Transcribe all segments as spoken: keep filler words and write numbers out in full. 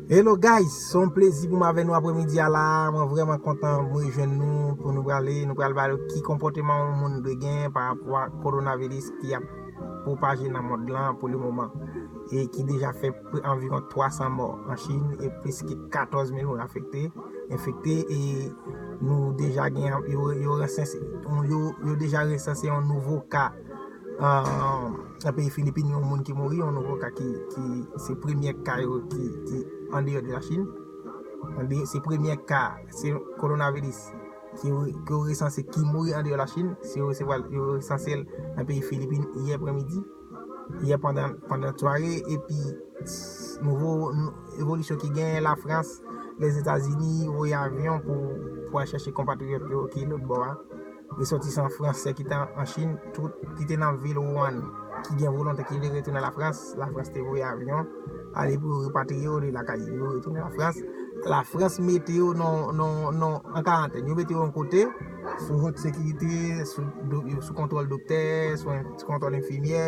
Hello guys, se yon plezi pou m avè nou apremidi a la. Mwen vrèman kontan mwen jwenn nou pou nou prale, nou pral pale ki konpòteman yon moun dwe gen pa rapò a kowonaviris ki ap pwopaje nan mond lan pou le moman e ki deja fè anviwon twa san mò an Chin e plis ke katòz mil moun afekte, enfekte e nou deja gen yo, yo resanse yo, yo deja resanse yon nouvo ka nan peyi Filipin, yon moun ki mouri, yon nouvo ka ki, ki se premye ka yo ki, ki andeyò de la Chin. Se premye ka, se kowonaviris ki, ki yo resanse ki mouri andeyò la Chin, se yo resevwa yo resanse l nan peyi Filipin yè apremidi, yè pandan, pandan sware, epi nouvo evolisyon ki genyen, Lafrans, Lèzetazini voye avyon pou, pou al chèche konpatriyòt yo ki lòt bò a. Resòtisan fransè ki te an Chin, tout, ki te nan vil Wuhan, ki gen volonte ki vle retounen Lafrans, Lafrans te voye avyon ale pou yo repatriye yo de lakay yo, yo retounen Lafrans. Lafrans mete yo nan, nan, nan, an karantèn. Yo mete yo yon kote, sou haute sécurité, sou, sou kontwòl doktè, sou, sou kontwòl enfimyè,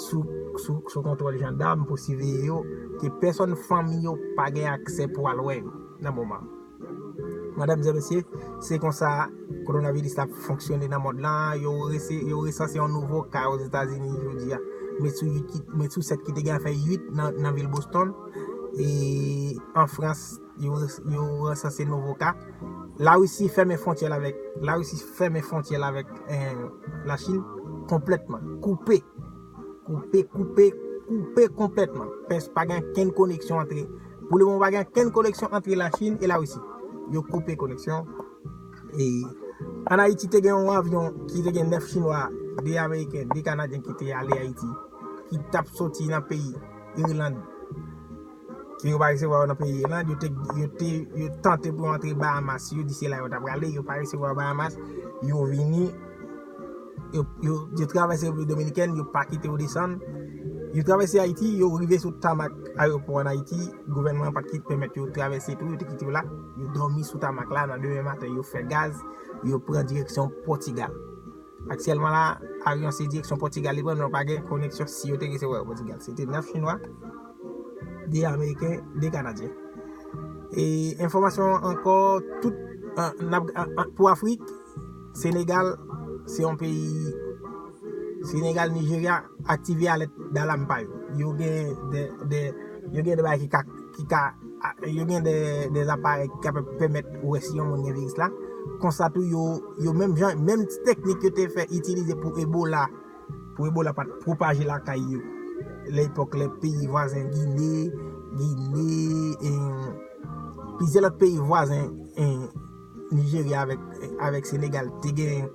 sou, sou, sou kontwòl jandam pou siveye yo, ke pèsòn fanmi yo pa gen aksè pou al wè yo nan moman. Madanmzè, mesye, se konsa kowonaviris la ap fonksyone nan mond lan. Yo rese, yo resanse yon nouvo ka Ozetazini jodi a. Met sou uit, met sou sèt ki te gen fè uit nan, nan vil Boston. E an Frans, yo, yo resanse nouvo ka. Larisi fèmen fwontyè l avèk, Larisi fèmen fwontyè l avèk eh, Lachin konplètman. Koupe. Koupe, koupe, koupe konplètman. Pès pa gen kenn koneksyon antre. Pou le moman, pa gen kenn koneksyon antre Lachin e Larisi. Yo koupe koneksyon. E an Ayiti, te gen yon avyon ki te gen nèf Chinwa, de Ameriken, de Kanadyen ki te ale Ayiti, ki t ap soti nan peyi Irland, ke yo pa resevwa yo nan peyi Irland, yo te, yo te, yo tante pou yo antre Bahamas, yo di se la yo t ap prale, yo pa resevwa yo Bahamas, yo vini, yo, yo, yo travèse Repiblik Dominikèn, yo pa kite yo desann, yo travèse Ayiti, yo rive sou tamak ayewopò an Ayiti, gouvènman an pa t ki pèmèt yo travèse tou, yo te kite yo la, yo dòmi sou tamak la, nan demen maten yo fè gaz, yo pran direksyon Pòtigal. Aktyèlman la, avyon se direksyon Pòtigal li pran, men pa gen koneksyon si yo te resevwa yo Pòtigal. Se te nèf Chinwa, de Ameriken, de Kanadyen. E enfòmasyon ankò, tout, an, n ap, an, an, pou Afrik, Senegal, se yon peyi, Senegal, Nijerya, aktive alèt dalam pa yo. Yo gen de, de, yo gen de bagay ki ka, ki ka, a, yo gen de, de aparèy ki ka pèmèt wè si yon moun gen viris la. Konsa tou, yo, yo menm jan, menm ti teknik yo te fè itilize pou Ebola, pou Ebola pa t pwopaje lakay yo. Lepòk, lè peyi vwazen Gine, Gine, e, plizyè lòt peyi vwazen, e, Nijerya avèk, avèk Senegal te gen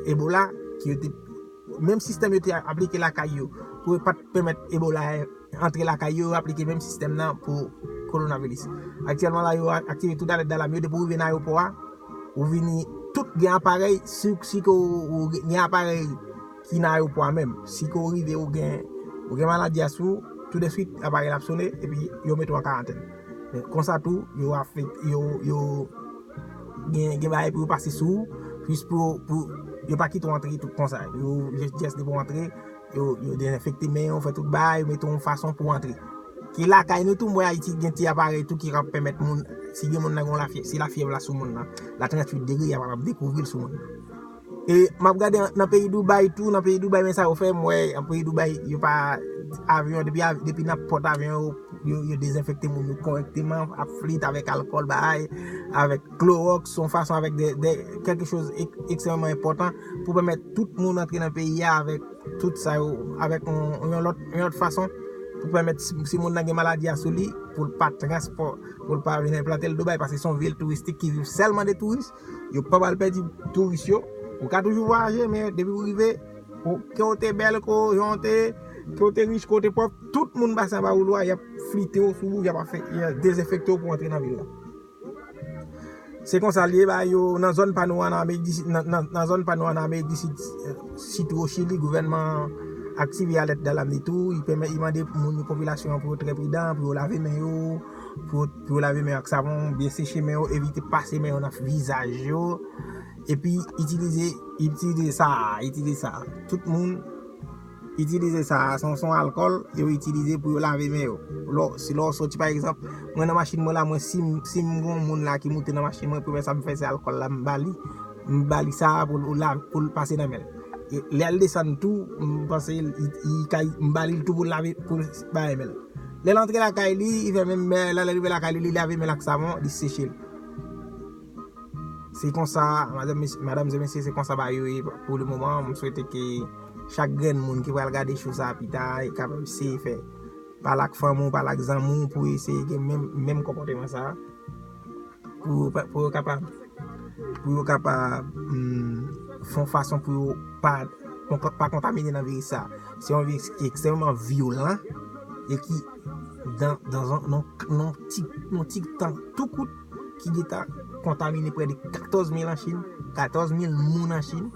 Ebola, ki yo te, menm sistèm yo te aplike lakay yo, pou yo pa t pèmèt Ebola antre lakay yo, yo aplike menm sistèm nan pou kowonaviris. Aktyèlman la, yo aktive tout alèt dalam yo depi w rive nan ayewopò a, ou vini, tout gen aparèy, si, si ke w, w gen aparèy ki nan ayewopò a menm, si ke w rive, ou gen, ou gen maladi a sou ou, tou de swit, aparèy la ap sone, epi yo mete w an karantèn. Men konsa tou, yo afek, yo, yo gen, gen bagay pou yo pase sou ou, jis pou, pou yo pa kite w antre tout konsa. Yo jis, jis depi w antre, yo, yo dezenfekte men w, fè tout bagay, yo mete w yon fason pou w antre. Ki lakay nou tou, m wè Ayiti gen ti aparèy tou ki ka pèmèt moun, si gen moun nan gen lafyèv, si lafyèv la sou moun nan, la tranntuit degre, y ap kapab dekouvri l sou moun nan. E m ap gade nan peyi Dubai tou, nan peyi Dubai, men sa yo fè, m wè, nan peyi Dubai, yo pa, avyon, depi, depi nan pòt avyon, yo, yo, yo dezenfekte moun yo kòrèkteman, ap flit avèk alkòl, bagay, avèk klowòks, yon fason avèk de, de, kèlke choz ek, ekstrèmman enpòtan pou pèmèt tout moun antre nan peyi a avèk tout sa yo, avèk yon, yon lòt, yon lòt fason pou pèmèt si, si moun nan gen maladi a sou li, pou l pa transpò, pou l pa vin enplante l Dubai, paske se yon vil touristik ki viv sèlman de touris. Yo pa pral pèdi touris yo. Ou ka toujou vwayaje, men depi w rive, ke w te bèl, ke w, jan w te, ke w te rich, ke w te pòv, tout moun pase anba woulo a, y ap flite w sou ou, y ap dezenfekte w pou w antre nan vil la. Se konsa l ye, ba yo, nan zòn pa nou an, nan Amerik di Sid, nan, nan, nan zòn pa nou an, nan Amerik di Sid, eh, sitou o Chili, gouvènman an aktive alèt dalam li tou. Li pèmèt, li mande moun yo, popilasyon an, pou yo trè pridan, pou yo lave men yo, pou, pou yo lave men yo ak savon, byen seche men yo, evite pase men yo nan vizaj yo. Epi itilize, itilize sa, itilize sa. Tout moun, Itilize sa, se yon, se yon alkòl yo itilize pou yo lave men yo. Lè, si lè w soti, pa egzanp, mwen nan machin mwen la, mwen si m, si m gen yon moun la ki moute nan machin mwen, premye sa m fè se alkòl la, m ba li, m ba li sa pou l lave, pou l pase nan men l. E lè l desann tou, m panse l, li, li kay, m ba li l tou pou l lave, pou l bay men l. Lè l antre lakay li, li fè menm bagay la, lè l rive lakay li, li lave men l ak savon, li seche l. Se konsa, madanm, mesye, madanm e mesye, se konsa bagay yo ye pou le moman. M swete ke chak grenn moun ki pral gade show sa a pita, e kapab eseye fè, pale ak fanmi w, pale ak zanmi w pou eseye gen menm, menm konpòteman sa a. Pou, pou yo kapab, pou yo kapab, hmm, fè yon fason pou yo pa, pa kontamine nan viris sa a. Se yon viris ki ekstrèmman vyolan e ki, dan, dan yon, yon, yon ti, yon ti tan tou kout, ki gentan kontamine prè de katòz mil an Chin, katòz mil moun an Chin,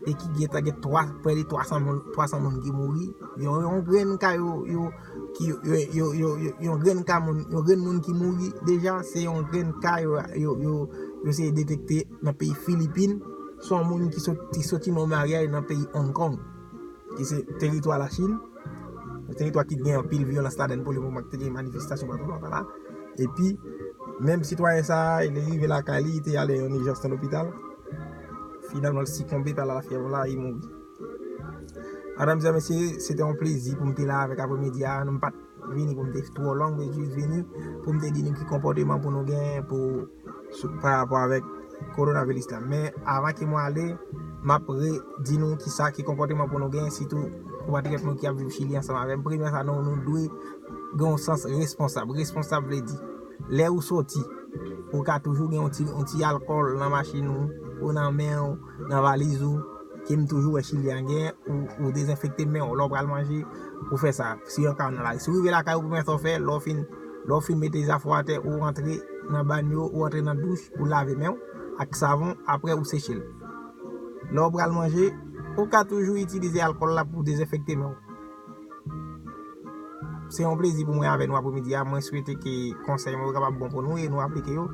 e ki gentan gen twa, prè de twa san moun, twa san moun ki mouri. Yon, yon grenn ka yo, yo, ki, yo, yo, yo, yo, yo, yon grenn ka moun, yon grenn moun ki mouri deja, se yon grenn ka yo, yo, yo, yo seye detekte nan peyi Filipin. Se yon moun ki soti, soti nan maryaj nan peyi Hong Kong, ki se teritwa Lachin, yon teritwa ki gen anpil vyolans ladan l pou le moman, ki te gen manifestasyon pandan lontan la. Epi, menm sitwayen sa a, li rive lakay li, li te ale yon ijans nan lopital. Finalman, li sikonbe pa lafyèv la, li mouri. Madanm e mesye, se te yon plezi pou m te la avèk apremidi a. Nou, m pa t vini pou m te twò long, men jis vini pou m te di nou ki konpòteman pou nou gen pou, sou, pa rapò avèk kowonaviris la. Men avan ke mwen ale, m ap redi nou ki sa ki konpòteman pou nou gen, sitou konpatriyòt nou ki ap viv Chili ansanm avè m. Premye sa, nou, nou dwe gen yon sans responsab. Responsab vle di, lè ou soti, ou ka toujou gen yon ti, yon ti alkòl nan machin ou, ou nan men ou, nan valiz ou, ke m toujou wè Chili an gen, ou, ou dezenfekte men w, lè w pral manje, ou fè sa. Si yon ka w nan lari. Si w rive lakay ou, premye sa w fè, lè w fin, lè w fin mete zafè w atè, ou rantre nan banyo, ou rantre nan douch, ou lave men w ak savon, apre ou seche l. Lè w pral manje, ou ka toujou itilize alkòl la pou dezenfekte men w. Se yon plezi pou mwen avè nou apremidi a. Mwen swete ke konsèy mwen yo kapab bon pou nou e nou aplike yo.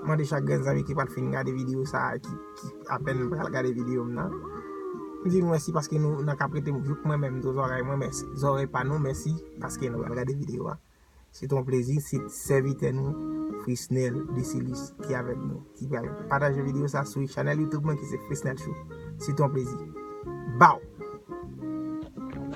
Mande chak grenn zanmi ki pral fin gade videyo sa a, ki, ki apèn pral gade videyo m nan. M di nou mèsi paske nou nan ka prete m jouk mwen menm tou zòrèy mwen, mèsi. Zòrèy pa nou, mèsi paske nou pral gade videyo a. Se te yon plezi, se sèvitè nou, Frisnel Desilis, ki avèk nou, ki pral pataje videyo sa sou chanèl YouTube mwen ki se Frisnel Show. Se te yon plezi. Bow!